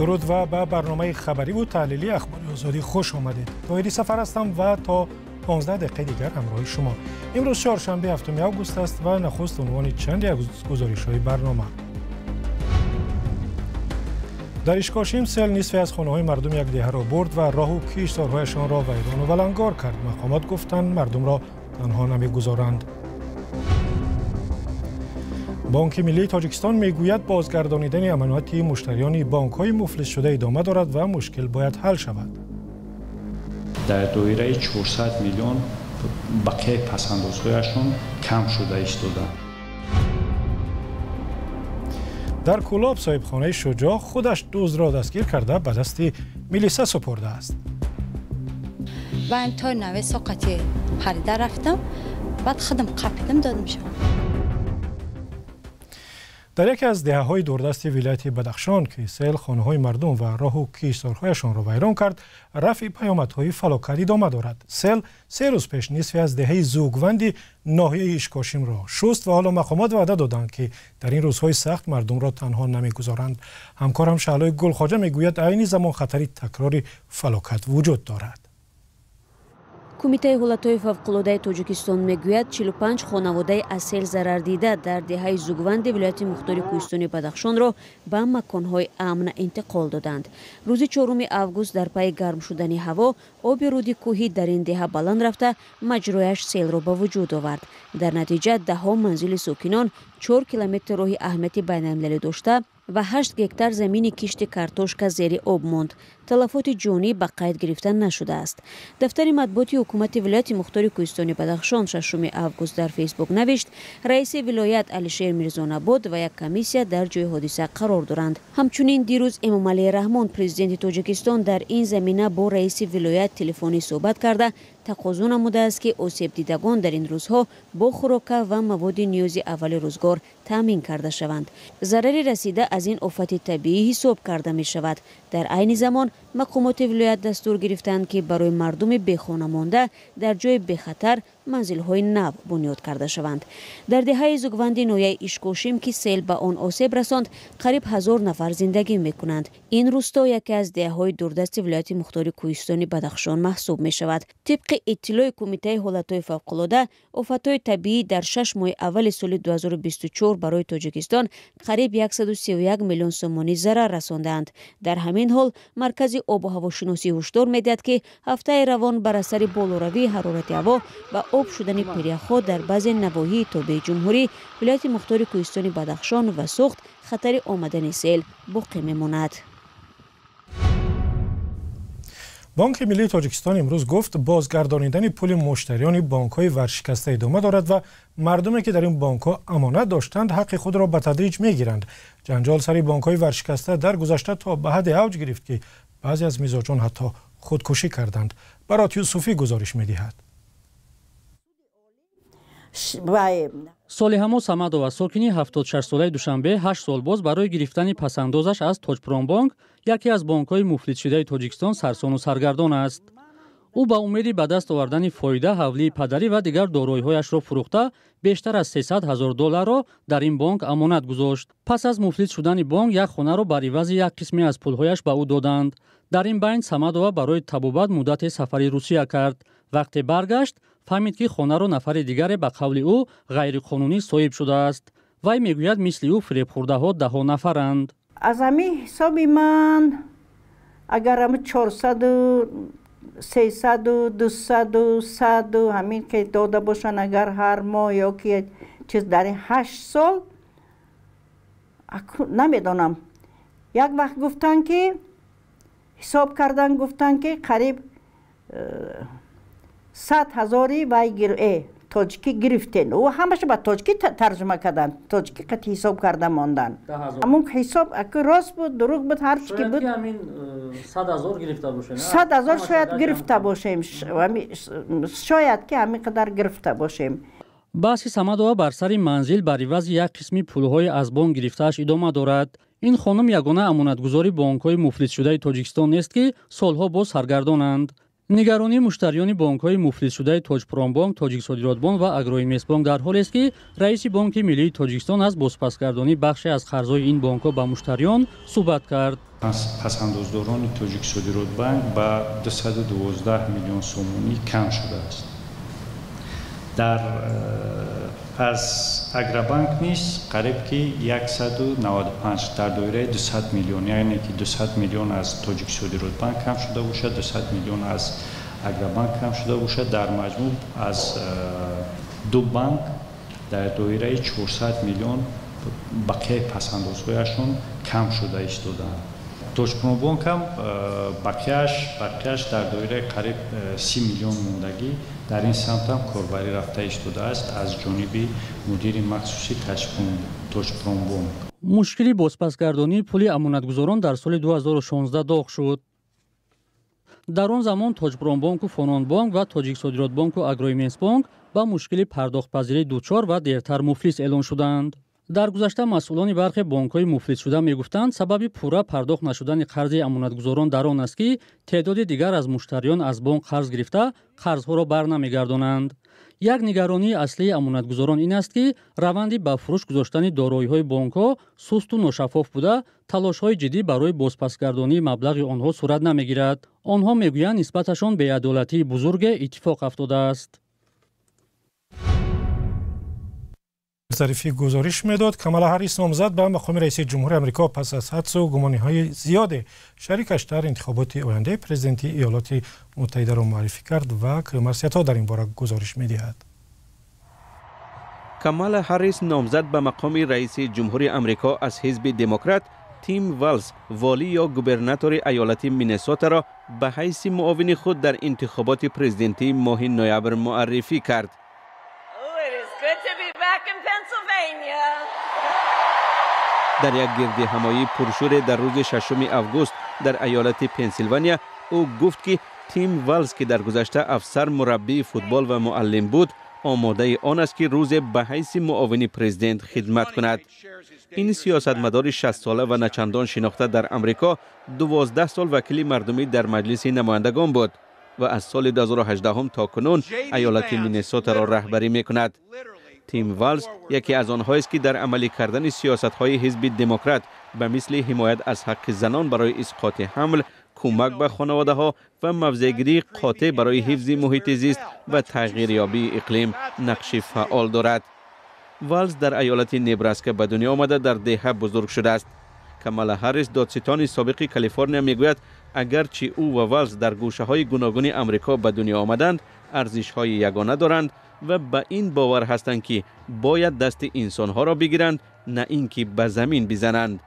Дуруд ва ба барномаи хабариву таҳлилии Ахбори Озодӣ хуш омадед. Тоҳири Сафар ҳастам ва то 15 дақиқаи дигар ҳамроҳи шумо. Имрӯз чоршанбе, 7 август аст ва нахуст унвони чанде аз гузоришҳои барнома. Дар Ишкошим сел нисфе аз хонаҳои мардум як деҳаро бурд ва роҳу киштзорҳояшонро вайрону валангор кард. Мақомот гуфтанд, мардумро танҳо намегузоранд. Бонки Миллии Тоҷикистон мегӯяд, бозгардонидани аманоти муштариёни бонкҳои муфлисшуда идома дорад ва мушкил бояд ҳал шавад. Дар доираи 400 миллион бақияи пасандозҳояшон кам шуда истода. Дар Кӯлоб соҳибхонаи шуҷоъ худаш дуздро дастгир карда ба дасти милиса супурдааст. Ва той наве соқати харида рафтам, баъд худам қапидам, додам шумо. Дар яке аз деҳаҳои дурдасти вилояти Бадахшон, ки сел хонаҳои мардум ва роҳу киштзорҳояшонро вайрон кард, рафъи паёмадҳои фалокат идома дорад. Сел 3 рӯз пеш нисфе аз деҳаи Зугванди ноҳияи Ишкошимро шуст ва ҳоло мақомот ваъда доданд, ки дар ин рӯзҳои сахт мардумро танҳо намегузоранд. Ҳамкорам Шаҳлои Гулхоҷа мегӯяд, айни замон хатари такрори фалокат вуҷуд дорад. Кумитаи ҳолатҳои фавқулодаи Тоҷикистон мегӯяд, 45 хонаводаи аз сел зарардида дар деҳаи Зугванди вилояти мухтори кӯҳистони Бадахшонро ба маконҳои амн интиқол доданд. Рӯзи 4 август дар пайи гарм шудани ҳаво оби руди кӯҳӣ дар ин деҳа баланд рафта, маҷрояш селро ба вуҷуд овард. Дар натиҷа даҳҳо манзили сокинон, 4 километр роҳи аҳамияти байналмилалӣ дошта ва 8 гектар замини кишти картошка зери об монд. Талафоти ҷонӣ ба қайд гирифта нашудааст. Дафтари матбуоти ҳукумати вилояти мухтори кӯҳистони Бадахшон 6 август дар Фейсбук навишт, раиси вилоят Алишер Мирзонабод ва як комиссия дар ҷои ҳодиса қарор доранд. Ҳамчунин дирӯз Эмомалӣ Раҳмон, президенти Тоҷикистон, дар ин замина бо раиси вилоят телефонӣ суҳбат карда, тақозо намудааст, ки осебдидагон дар ин рӯзҳо бо хӯрока ва маводи ниёзи аввали рӯзгор таъмин карда шаванд. Зарари расида аз ин офати табиӣ ҳисоб карда мешавад. Дар айни замон мақомоти вилоят дастур гирифтанд, ки барои мардуми бехона монда дар ҷои бехатар манзилҳои нав бунёд карда шаванд. Дар деҳаи Зугванди ноҳияи Ишкошим, ки сел ба он осеб расонд, қариб 1000 нафар зиндагӣ мекунанд. Ин рӯсто яке аз деҳаҳои дурдасти вилояти мухтори кӯҳистони Бадахшон маҳсуб мешавад. Тибқи иттилои Кумитаи ҳолатҳои фавқулода, офатҳои табиӣ дар 6 моҳи аввали соли 2024 барои Тоҷикистон қариб 131 миллион сомонӣ зарар расондаанд. Дар ҳамин ҳол Маркази обу ҳавошиносӣ ҳушдор медиҳад, ки ҳафтаи равон бар асари болоравии ҳарорати ҳаво ва об шудани пиряхҳо дар баъзе навоҳии тобеи ҷумҳурӣ, вилояти мухтори кӯҳистони Бадахшон ва Суғд хатари омадани сел боқӣ мемонад. Бонки Миллии Тоҷикистон имрӯз гуфт, бозгардонидани пули муштариёни бонкҳои варшикаста идома дорад ва мардуме, ки дар ин бонкҳо амонат доштанд, ҳаққи худро ба тадриҷ мегиранд. Ҷанҷол сари бонкҳои варшикаста дар гузашта то ба ҳадде авҷ гирифт, ки баъзе аз мизоҷон ҳатто худкушӣ карданд. Барот Юсуфӣ гузориш медиҳад. Солиҳамо Самадова, сокини 76-солаи Душанбе, 8 сол боз барои гирифтани пасандозаш аз Тоҷпромбонк, яке аз бонкҳои муфлисшудаи Тоҷикистон, сарсону саргардон аст. Ӯ ба умеди ба даст овардани фоида ҳавлии падарӣ ва дигар дороиҳояшро фурӯхта, бештар аз 300 ҳазор долларро дар ин бонк амонат гузошт. Пас аз муфлис шудани бонк як хонаро бар ивази як қисме аз пулҳояш ба ӯ доданд. Дар ин байн Самадова барои табобат муддате сафари Русия кард. Вақте баргашт, фаҳмид, ки хонаро нафари дигаре ба қавли ӯ ғайриқонунӣ соҳиб шудааст. Вай мегӯяд, мисли ӯ фиребхӯрдаҳо даҳо нафаранд. Аз ҳамин ҳисоби ман агар ҳами 400, 300, 200, 100 ҳамин ки дода бошанд, агар ҳар моҳ ё ки чиз дар ин 8 сол намедонам. Як вақт гуфтанд, ки ҳисоб кардан, гуфтанд, ки қариб 100 ҳазори вай тоҷикӣ гирифтен. Ӯ ҳамаша ба тоҷикӣ тарҷума карданд, тоҷикӣ қати ҳисоб карда монданд. Ҳамун ҳисоб аки рост буд, дурӯғ буд, ҳар чи ки буд. 100 ҳазор гирифта бошем. 100 ҳазор шояд гирифта бошем, шояд ки ҳамин қадар гирифта бошем. Баҳси Самадова бар сари манзил бар ивази як қисми пулҳои аз бонк гирифтааш идома дорад. Ин хонум ягона амонатгузори бонкҳои муфлисшудаи Тоҷикистон нест, ки солҳо боз саргардонанд. Нигаронии муштариёни бонкҳои муфлисшудаи Тоҷпромбонк, Тоҷиксодиротбонк ва Агроинвестбонк дар ҳолест, ки раиси Бонки миллии Тоҷикистон аз бозпасгардонии бахше аз қарзҳои ин бонкҳо ба муштариён суҳбат кард. Пасандоздорони Тоҷиксодиротбанк ба 212 миллион сомонӣ кам шудааст. Дар аз Агробанк низ қариб ки 195 дар доираи 200 миллион, яъне ки 200 миллион аз Тоҷиксодиротбанк кам шуда бошад, 200 миллион аз Агробанк кам шуда бошад, дар маҷмӯъ аз ду банк дар доираи 400 миллион бақияи пасандозҳояшон кам шуда истодаанд. Тоҷпромбонк ҳам бақияш дар доираи қариб 30 миллион мондагӣ дар ин самт ҳам корбарӣ рафта истодааст аз ҷониби мудири махсуси Тоҷпромбонк. Мушкили бозпасгардонии пули амонатгузорон дар соли 2016 доғ шуд. Дар он замон Тоҷпромбонку Фононбонк ва Тоҷиксодиротбонку Агроинвестбонк ба мушкили пардохтпазирӣ дучор ва дертар муфлис эълон шуданд. Дар гузашта масъулони бархе бонкҳои муфлисшуда мегуфтанд, сабаби пурра пардохт нашудани қарзи амонатгузорон дар он аст, ки теъдоди дигар аз муштариён аз бонк қарз гирифта қарзҳоро бар намегардонанд. Як нигаронии аслии амонатгузорон ин аст, ки раванди ба фурӯш гузоштани дороиҳои бонкҳо сусту ношаффоф буда, талошҳои ҷиддӣ барои бозпасгардонии маблағи онҳо сурат намегирад. Онҳо мегӯянд, нисбаташон беадолатии бузурге иттифоқ афтодааст. Зарифӣ гузориш медод. Камала Ҳаррис номзад ба мақоми раиси ҷумҳури Амрико пас аз ҳадсу гумониҳои зиёде шарикаш дар интихоботи ояндаи президенти Иёлоти Муттаҳидаро муаррифӣ кард ва Каюмарс Ято дар ин бора гузориш медиҳад. Камала Ҳаррис номзад ба мақоми раиси ҷумҳури Амрико аз ҳизби Демократ Тим Валс, волӣ ё губернатори ایالت مینесота را به حیث معاون خود در انتخابات پرزیدنتی ماه نوامبر معرفی کرد. در یک گرد همایی پرشور در روز 6 آگوست در ایالت پنسیلوانیا او گفت که تیم والز که در گذشته افسر، مربی فوتبال و معلم بود، آماده آن است که روز به حیث معاون پرزیدنت خدمت کند. این سیاستمدار 60 ساله و نچندان شناخته در امریکا 12 سال وکیل مردمی در مجلس نمایندگان بود و از سال 2018 تا کنون ایالت مینесота را رهبری میکند. تیم والز یکی از آنهایی است که در عملی کردن سیاست‌های حزب دموکرات به مثل حمایت از حق زنان برای اسقاط حمل، کمک به خانواده‌ها و موضع‌گیری قاطع برای حفظ محیط زیست و تغییریابی اقلیم نقش فعال دارد. والز در ایالت نبراسکا به دنیا آمده، در دهه بزرگ شده است. کامالا هریس، دادستان سابق کالیفرنیا، میگوید اگرچه او و والز در گوشه‌های گوناگون امریکا به دنیا آمدند، ارزش‌های یگانه دارند و به این باور هستند که باید دست انسانها را بگیرند، نه اینکه به زمین بزنند.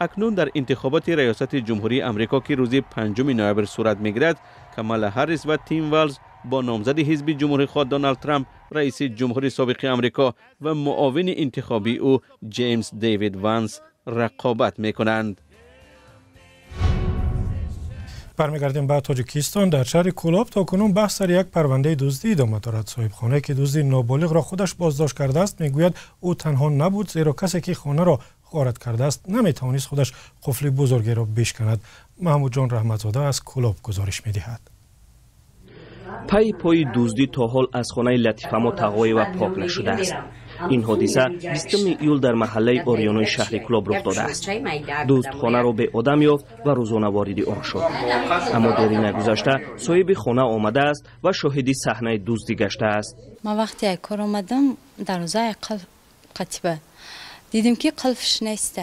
اکنون در انتخابات ریاست جمهوری امریکا که روز 5 نوامبر صورت میگیرد، کامالا هریس و تیم والز با نامزد حزب جمهوری خواه دونالد ترامپ، رئیس جمهوری سابق امریکا، و معاون انتخابی او جیمز دیوید وانس رقابت میکنند. برمیگردیم به تاجیکستان. در شهر کولاب تا کنون بحث سر یک پرونده دزدی ادامه دارد. صاحب خانه که دزدی نابالغ را خودش بازداشت کرده است میگوید او تنها نبود، زیرا کسی که خانه را غارت کرده است نمیتوانست خودش قفل بزرگی را بشکند. محمود جان رحمتزاده از کولاب گزارش میدهد. پای پای دزدی تا حال از خانه لطیفه تقویه پاک نشده است. این حادثه 20 ایول در محله آریانوی شهر کلاب رخ داده است. دزد خانه را به آدم یافت و روزانه وارد آن شد. اما دیری نگذشته صاحب خانه آمده است و شاهد صحنه دزدی گشته است. من وقتی یک کار آمدم دروازه قطبه دیدم که قلفش نیست.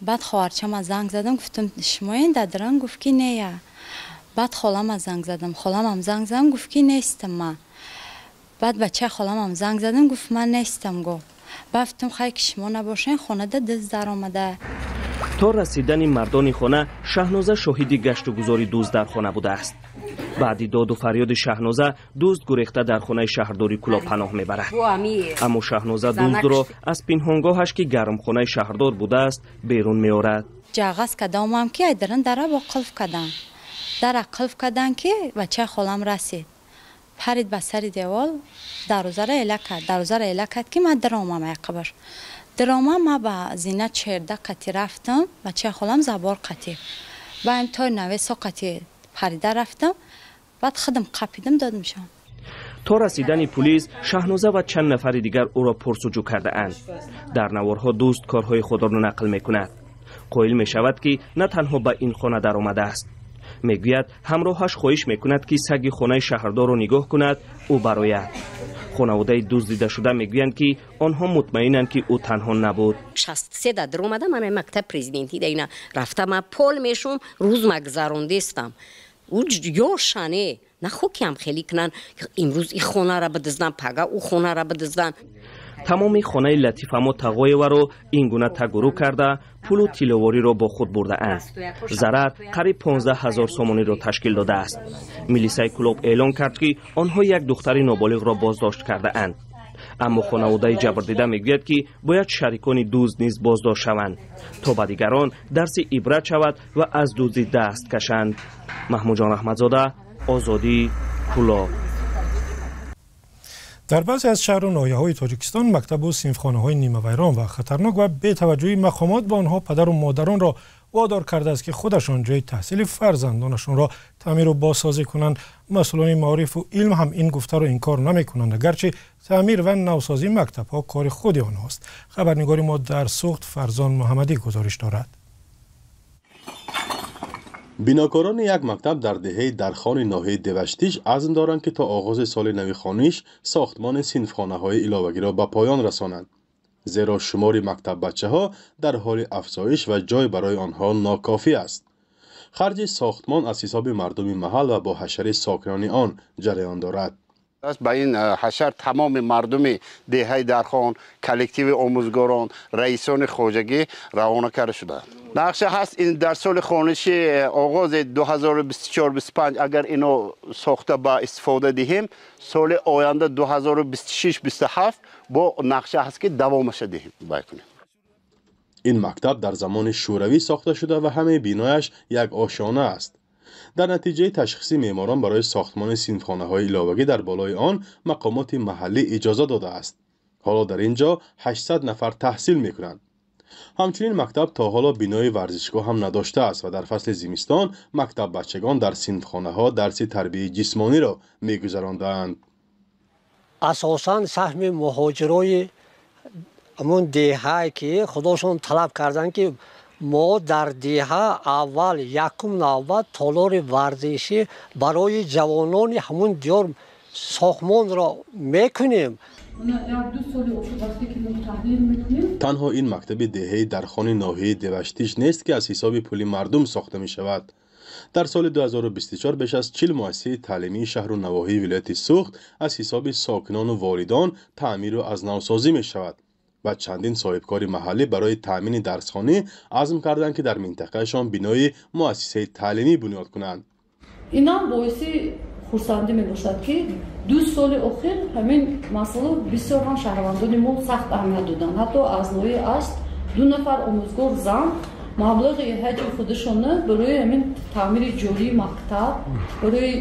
بعد خواهرچم زنگ زدم، گفتم شما این دادران؟ گفت که نه. بعد خالم زنگ زدم، خالم هم زنگ زدم، گفت که نیستم من. بعد بچه خالم هم زنگ زدم، گفت من نیستم. گفت گفتم خیلی که شما نباشین خانه ده دزد در آمده. تا رسیدن مردان خانه، شهنازه شاهد گشت و گذار دزد در خانه بوده است. بعد داد و فریاد شهنازه، دزد گریخته در خانه شهرداری کلاب پناه میبرد. اما شهنازه دزد را از پنهانگاهش که گرمخانه شهردار بوده است بیرون میآورد. جاغز کدام که ایدرن در با قلف کردن، در قلف کردن که بچه خالم رسید، پرید به سر دیوال، دروازه را اله کرد، دروازه را اله کرد که من درآمم. عقبش درآمم، ما به زینه 14 قطی رفتم، بچه خالم زبار قطی با هم تا 90 قطی پریده رفتم. Баъд худам қапидам, додамшон. То расидани пулис, Шаҳноза ва чанд нафари дигар ӯро пурсуҷӯ кардаанд. Дар наворҳо дӯст корҳои худро нақл мекунад. Қоил мешавад, ки на танҳо ба ин хона даромадааст. Мегӯяд, ҳамроҳаш хоҳиш мекунад, ки саги хонаи шаҳрдорро нигоҳ кунад, ӯ барояд. Хонаводаи дуздидашуда мегӯянд, ки онҳо мутмаинанд, ки ӯ танҳо набуд. 63 да даромада, ман мактаб президентӣ да ина рафта, ма пол мешум, рӯз ма гузарондестам. Ӯ ёшане нахо ки ҳам хеле кунанд, имрӯз и хонара бидизданд, пага ӯ хонара бидизданд. Тамоми хонаи Латифамо Тағоеваро ин гуна тагурӯ карда, пулу тилловориро бо худ бурдаанд. Зарар қариб 15 ҳазор сомониро ташкил додааст. Милисаи Кӯлоб эълон кард, ки онҳо як духтари ноболиғро боздошт кардаанд. Аммо хонаводаи ҷабрдида мегӯяд, ки бояд шарикони дузд низ боздошт шаванд, то ба дигарон дарси ибрат шавад ва аз дуздӣ даст кашанд. Маҳмудҷон Аҳмадзода, Озодӣ, Кӯлоб. Дар баъзе аз шаҳру ноҳияҳои Тоҷикистон мактабу синфхонаҳои нимавайрон ва хатарнок ва бетаваҷҷӯҳи мақомот ба онҳо падару модаронро водор кардааст, ки худашон ҷои таҳсили фарзандонашонро таъмиру бозсозӣ кунанд. Масъулони маорифу илм ҳам ин гуфтаро инкор намекунанд, агарчи таъмир ва навсозии мактабҳо кори худи онҳост. Хабарнигори мо дар Суғд Фарзон Муҳаммадӣ гузориш дорад. Бинокорони як мактаб дар деҳаи Дархони ноҳияи Деваштич азм доранд, ки то оғози соли нави хониш сохтмони синфхонаҳои иловагиро ба поён расонанд, зеро шумори мактаббачаҳо дар ҳоли афзоиш ва ҷой барои онҳо нокофӣ аст. Харҷи сохтмон аз ҳисоби мардуми маҳал ва бо ҳашари сокинони он ҷараён дорад. Ба ин ҳашар тамоми мардуми деҳаи Дархон, коллективи омӯзгорон, раисони хоҷагӣ равона карда шудаанд. Нақша ҳаст ин дар соли хониши оғози 2024-25 агар ино сохта ба истифода диҳем, соли оянда 2026-27 бо нақша ҳаст, ки давомаша диҳем, бай кунем. Ин мактаб дар замони шӯравӣ сохта шуда ва ҳамаи бинояш як ошёна аст. Дар натиҷаи ташхиси меъморон барои сохтмони синфхонаҳои иловагӣ дар болои он мақомоти маҳаллӣ иҷоза додааст. Ҳоло дар ин ҷо 800 нафар таҳсил мекунанд. Ҳамчунин мактаб то ҳоло бинои варзишгоҳ ҳам надоштааст ва дар фасли зимистон мактаббачагон дар синфхонаҳо дарси тарбияи ҷисмониро мегузарондаанд. Асосан саҳми муҳоҷирои ҳамон деҳае, ки худошон талаб карданд, ки мо дар деҳа аввал якум навбат толори варзишӣ барои ҷавонони ҳамун диёр сохтмонро мекунем. Танҳо ин мактаби деҳаи Дархони ноҳияи Деваштич нест, ки аз ҳисоби пули мардум сохта мешавад. Дар соли 2024 беш аз 40 муассисаи таълимии шаҳру навоҳии вилояти Суғд аз ҳисоби сокинону волидон таъмиру аз навсозӣ мешавад ва чандин соҳибкори маҳаллӣ барои таъмини дарсхонӣ азм карданд, ки дар минтақаашон бинои муассисаи таълимӣ бунёд кунанд. Инам боиси хурсандӣ мебошад, ки 2 соли охир ҳамин масъала бисёр ҳам шаҳрвандони мо сахт аҳамият доданд. Ҳатто аз ноҳияи Ашт 2 нафар омӯзгор зан маблағи ҳаҷи худашона барои ҳамин таъмири ҷории мактаб, барои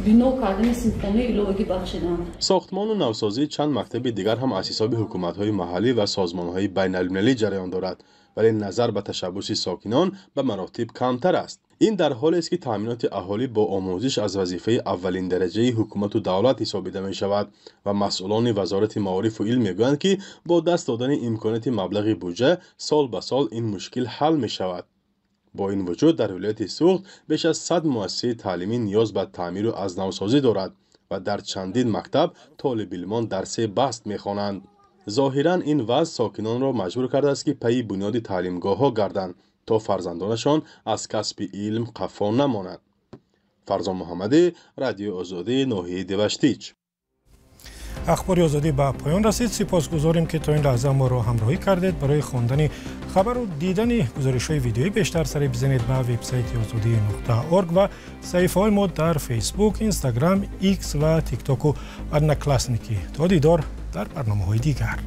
бино кардани синфхонаи иловагӣ бахшиданд. Сохтмону навсозии чанд мактаби дигар ҳам аз ҳисоби ҳукуматҳои маҳаллӣ ва созмонҳои байналмилалӣ ҷараён дорад, вале назар ба ташаббуси сокинон ба маротиб камтар аст. Ин дар ҳолест, ки таъминоти аҳолӣ бо омӯзиш аз вазифаи аввалиндараҷаи ҳукумату давлат ҳисобида мешавад ва масъулони Вазорати маорифу илм мегӯянд, ки бо даст додани имконияти маблағи буҷа сол ба сол ин мушкил ҳал мешавад. Бо ин вуҷуд дар вилояти Суғд беш аз 100 муассисаи таълимӣ ниёз ба таъмиру аз навсозӣ дорад ва дар чандин мактаб толибилмон дарсе баст мехонанд. Зоҳиран ин вазъ сокинонро маҷбур кардааст, ки пайи бунёди таълимгоҳҳо гарданд, то фарзандонашон аз касби илм қафо намонанд. Фарзон Муҳаммадӣ, Радиои Озодӣ, ноҳияи Деваштич. Ахбори Озодӣ ба поён расид. Сипосгузорем, ки то ин лаҳза моро ҳамроҳӣ кардед. Барои хондани хабару дидани гузоришҳои видеоӣ бештар сари бизанед ба вебсайти озодӣ.орг ва саҳифаҳои мо дар Фейсбук, Инстаграм, Икс ва Тиктоку Одноклассники. То дидор дар барномаҳои дигар.